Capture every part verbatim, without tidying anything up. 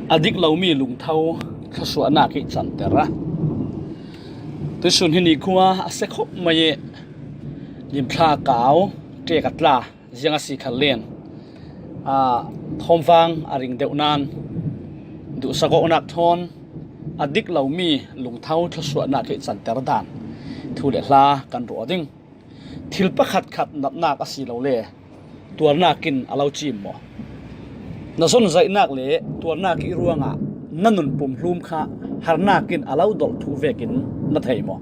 A dik lomi lungtho thluasuahnak i canter. Tuisun hi nikhua a siakhop mai i limthla kau ṭek a tla ziang a si khal len, aa, thawmvang a ring deuh nan duhsak awknak thawn a dik lomi lungtho thluasuahnak i canter dan thu le hla kan ruah ding. Thil pakhatkhat natnak a si lo le tuarnak in a lo cim maw? Na zonzaihnak le tuarnak i ruangah na nun pumhlum kha harnak in a lo dolh thu vekin na thei maw?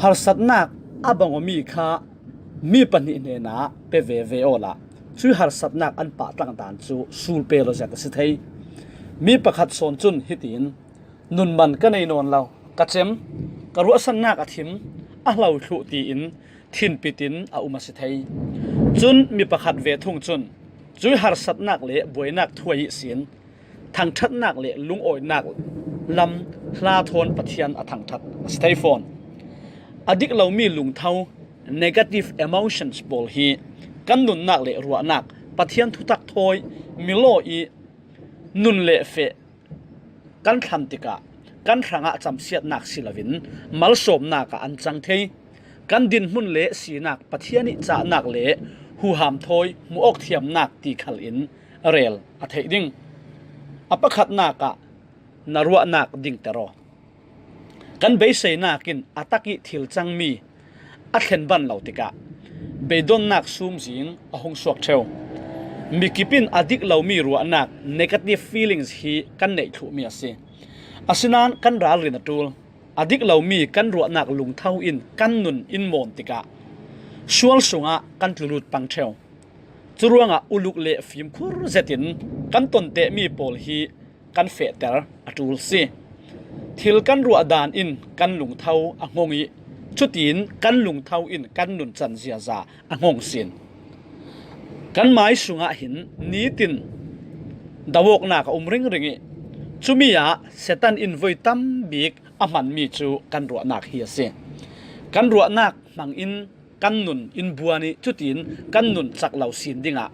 Harsatnak a bang awmi kha mi pahnih hnenah pe veve awla, cui harsatnak an pahtlang dan cu sulpe lo ziak a si thei. Mi pakhat sawn cun hitin, nun man ka nei nawn lo, ka cem, ka ruahsannak a thim, a hlo thluh tiin thinpit in a um a si thei. Cun mi pakhat ve thung cun cui harsatnak le buainak thuai ihsin thangṭhatnak le lungawinak lam hla thawn Pathian a thangṭhat a si thei fawn. A dik lomi lungtho, negative emotions pawl hi kan nunnak le ruahnak, Pathian thutak thawi, milaw i nun le feh kan thlan tikah kan hrangah camsiatnak si loin malsawmnak ah an cang thei. Kan dinhmun le sinak, Pathian i cahnak le huham thawi hmuh awk thiamnak ti khal in rel a theih ding. A pakhatnak ah na ruahnak dingter aw. Kan beiseinak in a tak i thil cangmi a thlen ban lo tikah beidonnak sumzing a hung suak ṭheu. Mikip in a dik lomi ruahnak, negative feelings, hi kan neih thluhmi a si. Asinain kan ralrin a ṭul. A dik lomi kan ruahnak lungtho in kan nun in mawn tikah sual sungah kan tlulut pang ṭheu. Curuangah uluk le fimkhur zetin kan tontehmi pawl hi kan fehter a ṭul si. Thil kan ruah dan in kan lungtho a hngawng i, cutin kan lungtho in kan nuncan ziaza a hngawng sin. Kan mai sungah hin nitin do awknak a um ringring i, cumi ah Satan in voi tam bik a hmanmi cu kan ruahnak hi a si. Kan ruahnak hmangin kan nun in buan i, cutin kan nun cak lo sin dingah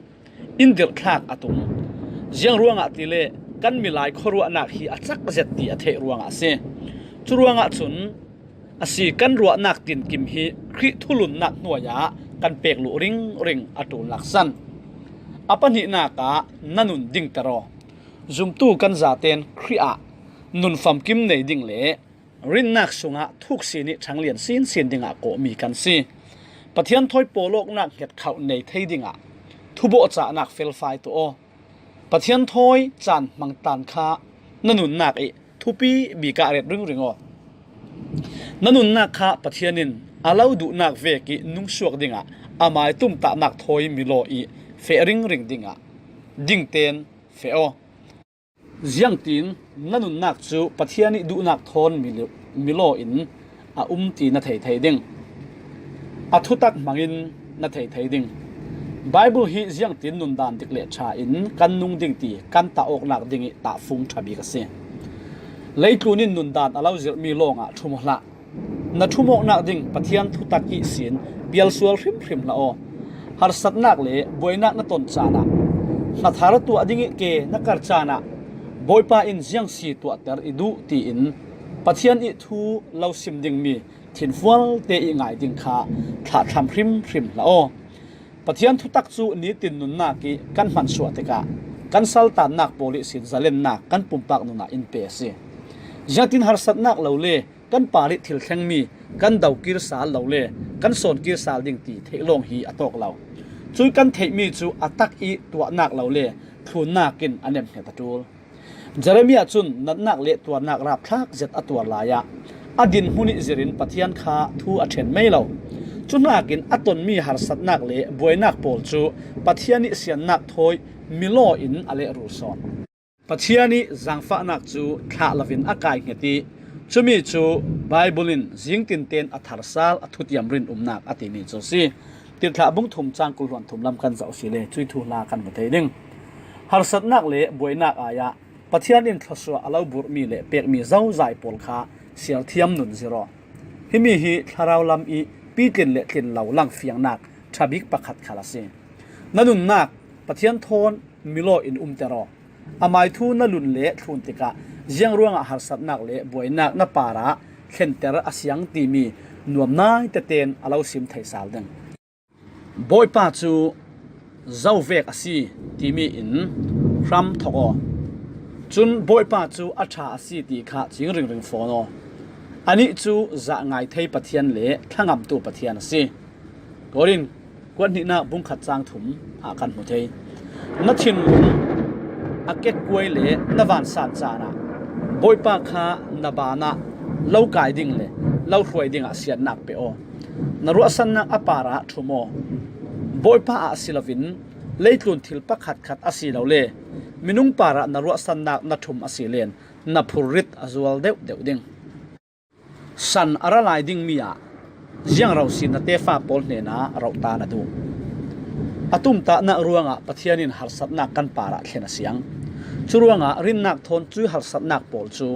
in dirhthlak a tum. Ziang ruangah tile kan milai khuaruahnak hi a cak zet ti a theih ruangah a si. Curuangah cun a si, kan ruahnak tinkim hi Khrih thulunnak hnuai ah kan pek luh ringring a ṭul laksan. A pahnihnak ah na nun dingter aw. Zumtu kan zaten Khrih ah nun famkim nei ding le rinnak sungah thuk sin i ṭhanglian sinsin dingah kawhmi kan si. Pathian thawi pawlawknak hnget khauh nei thei dingah thubawh cahnak felfai tuah aw. Pathian thawi caan hmangtan kha na nunnak i thupi bik ah ret ringring aw. Na nunnak kha Pathian in a lo duhnak vek i nungsuak dingah amai tumtahnak thawi milaw i feh ringring dingah dingten feh aw. Ziangtin na nunnak cu Pathian i duhnak thawn mil-, milaw in a um ti na thei thei ding. A thutak hmangin na thei thei ding. Baibal hi ziangtin nundan dik le ṭha in kan nung ding ti kan tah awknak ding i tahfung ṭha bik a si. Leitlun in nundan a lo zirhmi lawngah ṭhum hlah. Na ṭhum awknak ding Pathian thutak ihsin pialsual hrimhrim hlah aw. Harsatnak le buainak na ton caan ah, hna thar tuah ding i ke na kar caan ah, Bawipa in ziang si tuahter i duh, tiin Pathian i thu lo sim dingmi thinfualte i ngai ding kha thlahthlam hrimhrim hlah aw. Pathian thutak cu nitin nunnak i kan hmansuah tikah kan saltannak pawl ihsin zalennak kan pumpak nunah in pe a si. Ziangtin harsatnak lo le kan par i thil thlengmi kan dokir sal lo le kan sawnkir sal ding ti theih lawng hi a tawk lo. Cui kan theihmi cu a tak i tuahnak lo le thlunnak in a nemhnget a ṭul. Jeremiah cun natnak le tuarnak rapthlak zet a tuar lai ah a dinhmun i zirin Pathian kha thu a ṭhen mei lo. Cuhnakin a tonmi harsatnak le buainak pawl cu Pathian i siannak thawi milaw in a lehrul sawn. Pathian i zaangfahnak cu thlah loin a kaihnget i, cumi cu Baibal in zingtinten a tharsal a thutiam rinumnak a timi cu a si. Tirhthlah bung thum cang kul hluan thum lam kan zoh si le cui thuhla kan va thei ding. Harsatnak le buainak ai ah Pathian in thluasuah a lo burhmi le pekmi zozai pawl kha siarthiam nun zir aw. Himi hi thlarau lam i pitlin le tlin lo langfiangnak ṭha bik pakhat khal a si. Na nunnak Pathian thawn milaw in umter aw. A mai thu na lun le thlun tikah ziang ruangah harsatnak le buainak na parah thlenter a siang timi nuam naite ten a lo sim thei sal ding. Bawipa cu zo vek a si timi in hram thok aw. Cun Bawipa cu a ṭha a si ti kha cing ringring fawn aw. Anih cu zah ngai thei Pathian le thlangamtu Pathian a si. Korin kuat hnihnak bungkhat cang thum ah kan hmu thei. Na thinlung a kekkuai le na vansan caan ah Bawipa kha na ban ah lo kai ding le lo hruai dingah siatnak pe aw. Na ruahsannak a parah ṭhum aw. Bawipa ah si loin leitlun thil pakhatkhat a si lo le minung parah na ruahsannak na ṭhum a si len na phurrit a zual deuhdeuh ding. San a ra lai dingmi ah ziangro si na tefa pawl hnenah roh ta na duh. A tumtahnak ruangah Pathian in harsatnak kan parah thlen a siang. Curuangah rinnak thawn cuih harsatnak pawl cu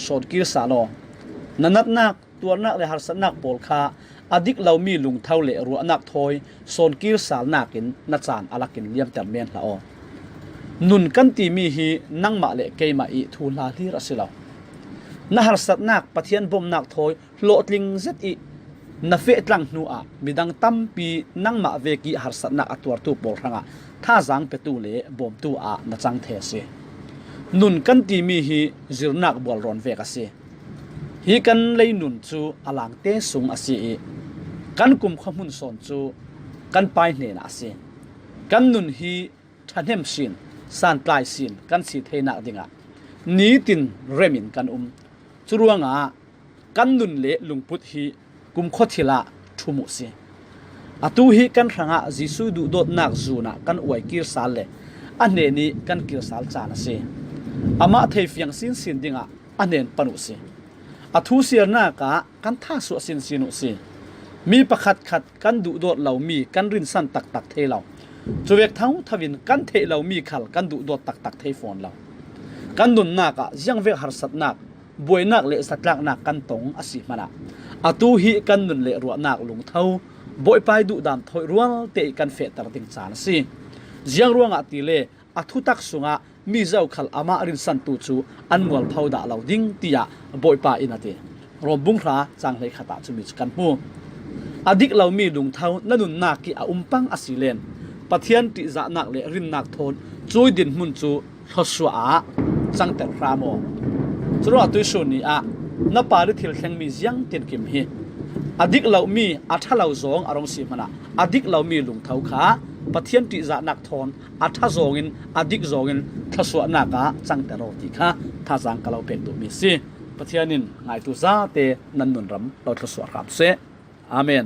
sawnkir sal aw. Na natnak, tuarnak le harsatnak pawl kha a dik lomi lungtho le ruahnak thawi sawnkir salnak in na caan a lakin liamter men hlah aw. Nun kan timi hi nangmah le keimah i thuhla hlir a si lo. Na harsatnak Pathian bawmnak thawi hlawhtling zet i na fehtlang hnuah midang tampi nangmah vekih harsatnak a tuartu pawl hrangah thazaang petu le bawmtu ah na cang thei a si. Nun kan timi hi zirnak bualrawn vek a si. Hi kan lei nun cu a langte sung a si i kan kumkhua hmun sawn cu kan pai hnenah a si. Kan nun hi ṭhahnem sin, santlai sin kan si theinak dingah nitin rem in kan um. Curuangah kan nun le lungput hi kumkhua thil ah ṭhum uh si. Atu hi kan hrangah Jesuh duhdawtnak zun ah kan uai kir sal le a hnen i kan kir sal caan a si. Amah theifiang sinsin dingah a hnen pan uh si. A thu siarnak ah kan thasuah sinsin uh si. Mi pakhatkhat kan duhdawt lomi kan rinsan taktak thei lo. Cuvek thotho in kan theih lomi khal kan duhdawt taktak thei fawn lo. Kan nunnak ah ziangvek harsatnak, buainak le zatlaknak kan tong a si hmanah atu hi kan nun le ruahnak lungtho Bawipa i duhdam thawi rualte i kan fehter ding caan a si. Ziang ruangah tile a thutak sungah mi zokhal amah rinsantu cu an mualpho dah lo ding, tiah Bawipa in a ti. Rom bung hra cang hleikhat ah cumi cu kan hmu. A dik lomi lungtho na nunnak i a um pang a si len Pathian ṭihzahnak le rinnak thawn cui dinhmun cu thluasuah ah cangter hram aw. Curuangah tuihsun ni ah na par i thil thlengmi ziang tinkim hi a dik lomi a ṭha lo zawng a rung si hmanah a dik lomi lungtho kha Pathian ṭihzahnak thawn a ṭha zawngin a dik zawngin thluasuahnak ah cangter aw ti kha thazaang ka lo pek duhmi a si. Pathian in ngaitu zate nan nunram lo thluasuah hram seh. Amen.